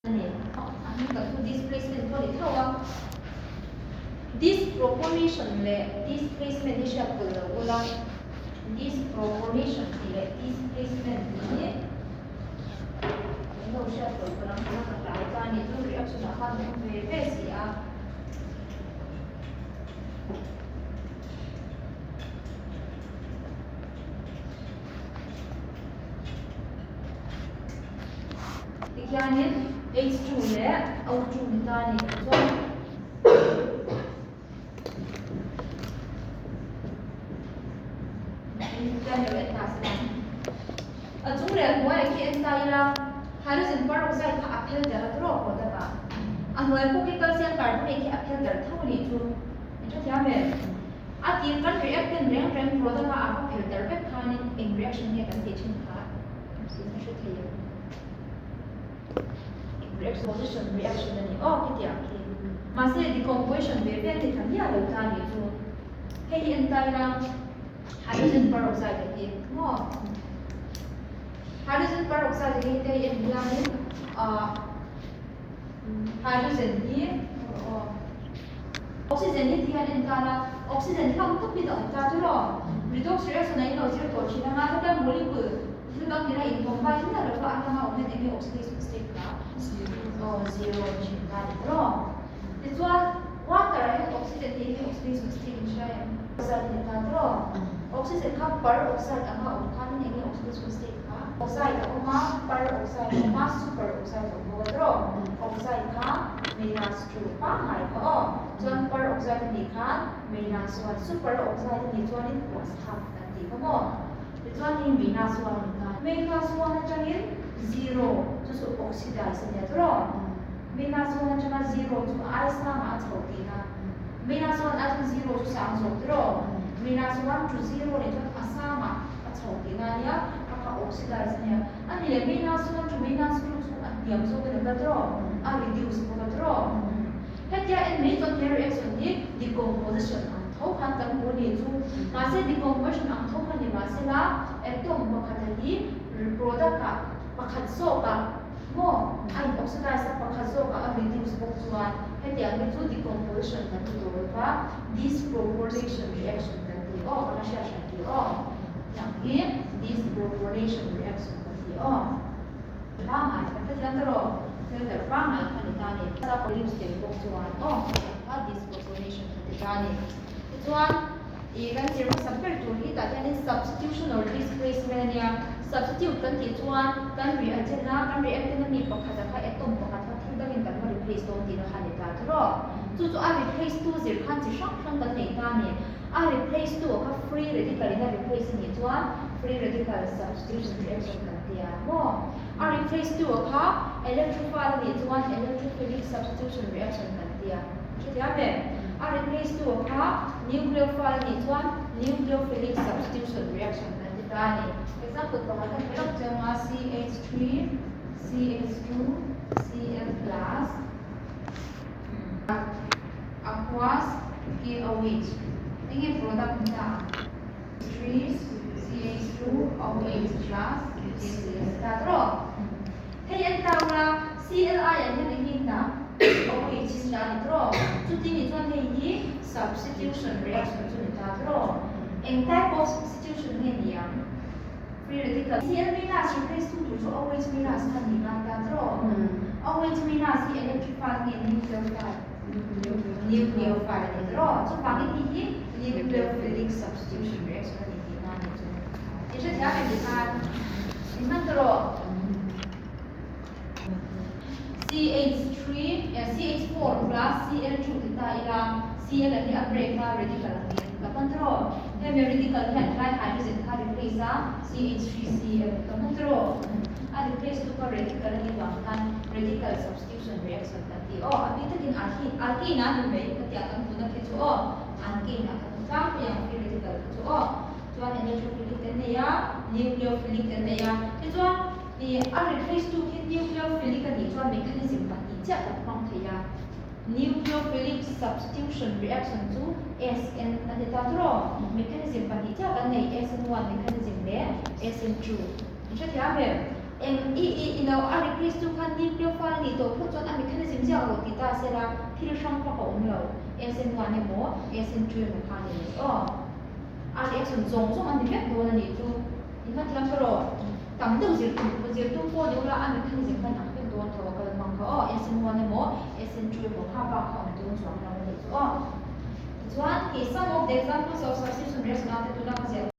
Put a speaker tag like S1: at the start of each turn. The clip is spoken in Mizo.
S1: A ni. A hming kan chu displacement pawh a ni tho a. Disproportion leh displacement hi hriat pawlh lo ula, disproportion tih leh displacement tih hi kan lo hriat pawlh palh ang tih a ka hlau ta a ni. Chu reaction ah khan a awm ve ve si a. Tikhianin H2 leh O2 ni ta a ni chuan A chung leh a hnuaiah khi en ta ila hydrogen peroxide kha a phel der a tawrh pawh tak a, a hnuai pawh khi calcium carbonate khi a phel der tho a nih chu. Min hrethiam em? A tir kan reactant reng reng product a a va phel der vek khanin eng reaction nge kan tih thin kha in a hre thei em? Eng reaction position reaction a ni aw khitiang khi. Mahse decomposition ve ve ni tha miah lo ta a nih chu. Hei hi en ta ila hydrogen peroxide a hi maw? Hydrogen peroxide hi hei en hianin ah hydrogen hi aw Oxygen hi tihian en tan a, oxygen hlang tawp hi a awm ta chu raw. Redox reaction a inlo zir tawh thin anga hetia molecule thil dang nena in combine miah lova a hlanga awm hian enge oxidation state kha aw zero ni thin ta ni raw. Tichuan water ah hian oxygen hi enge oxidation state in hria em? Oxide ni ta chu raw. Oxygen kha peroxide anga awm khanin enge oxidation state kha? Oxide a awm a, peroxide a awm a, superoxide a awm bawk a chu raw. Oxide kha minus Chu pangngai kha aw. Chuan per oxide a nih khan minus one, super oxide a nih chuanin plus half kan tih kha maw? Tichuan hei minus one a ni ta. Minus one atangin zero chu chu oxidize a nia tawrh aw. Minus one atanga zero chu ai sangah a chho tihna. Minus one atang zero chu sang zawk tawrh aw. Minus one to zero nih chuan a sangah a chho tihna a nia, a kha oxidize a nia. A ni leh minus one to minus two chu a hniam zawk a ni ta tawrh aw, a reduce bawk a tawrh aw. Hetia en mai chuan he reaction hi decomposition ang tho khan kan hmu a ni chu. Mahse decomposition ang tho khan ni mahsela atom pakhata hi product ah pakhat zawkah maw a in oxidize a pakhat zawkah a reduce bawk chuan hetiang hi chu decomposition kan ti tawh lova disproportion reaction kan ti aw, ka la hriat hran tih aw. Tiang hi disproportion reaction kan ti aw. Pangngai kan hrethiam ta rawh. Filter pangngai kha ni ta ni. Sa produce tel bawk chuan aw tiang kha disproportion kan ti ta ni. Tichuan ih kan zir hmasa ber tur hi tah hianin substitution or displacement a nia. Substitute kan tih chuan kan reagent a kan reactant a mi pakhat a kha atom pakhat kha thil dangin kan va replace dawn tihna kha ni ta ta rawh. Chu chu a replace tu zir khan chi hrang hrang kan nei ta ni. A replace tu kha free radical in a replace a nih chuan free radical substitution reaction kan ti a maw? A replace tu kha electrophile a nih chuan electrophilic substitution reaction kan ti a. Hrethiam em? A replace tu kha nucleophile a nih chuan nucleophilic substitution reaction kan ti ta a ni. Example pakhat ka hmu lawk chiang a, CH3, CH2, Cl plus. Aqueous KOH Enge product ni ta ang? 3 CH2 OH plus KCl ta tawh. Hei en ta ula Cl aiah hian eng nge ta? OH in ta a ni tawh. Chuti nih chuan hei hi substitution reaction chu ni ta tawh. Eng type of substitution nge ni ang? Free radical. Cl minus replace tu tur chu OH minus kha ni ngai ta tawh. OH minus hi electrophile nge nucleophile? Nucleophile a ni tawh. Chuvangin hei hi nucleophilic substitution reaction a ni tihna a ni chu. I hrethiam em tikhan? I hman ta rawh. CH3, CH4 plus Cl2 ti ta ila, Cl a hi a break a, radical ang in ka hman tawh. Hemi radical hian tlai hydrogen kha replace a, CH3Cl ka hman tawh. A replace tu kha radical a nih vang khan radical substitution reaction kan ti aw. A bik takin alkene, alkene a ni mai ka tia kan hmuhna khi chu aw. Alkene a kan hmu tlangpui ang khi radical kha chu aw. Chuan electrophilic kan nei a, nucleophilic kan nei a. Tichuan. I a replace tu khi nucleophilic a nih chuan mechanism pahnih chiah kan hmang thei a. Nucleophilic substitution reaction chu SN a ni ta tawrh. Mechanism pahnih chiah kan nei SN1 mechanism leh SN2. I hrethiam em? Eng i i i lo a replace tu khan nucleophile a nih nih tawh phawt chuan a mechanism ziak rawh tih ta se la thil hrang vak a awm lo. SN1 emaw SN2 emaw kha a ni mai aw. A reaction zawng zawng a ni vek dawn a nih chu. In hman thiam ka rawh. Tam deuh zir tum zir tum pawh ni ula a mechanism khan ang vek dawn tho a kal hmang kha aw. SN1 emaw SN2 emaw kha bak kha awm dawn chuang lo a nih chu aw. Tichuan, he some of the examples of substitution reaction a te tuna ka ziah.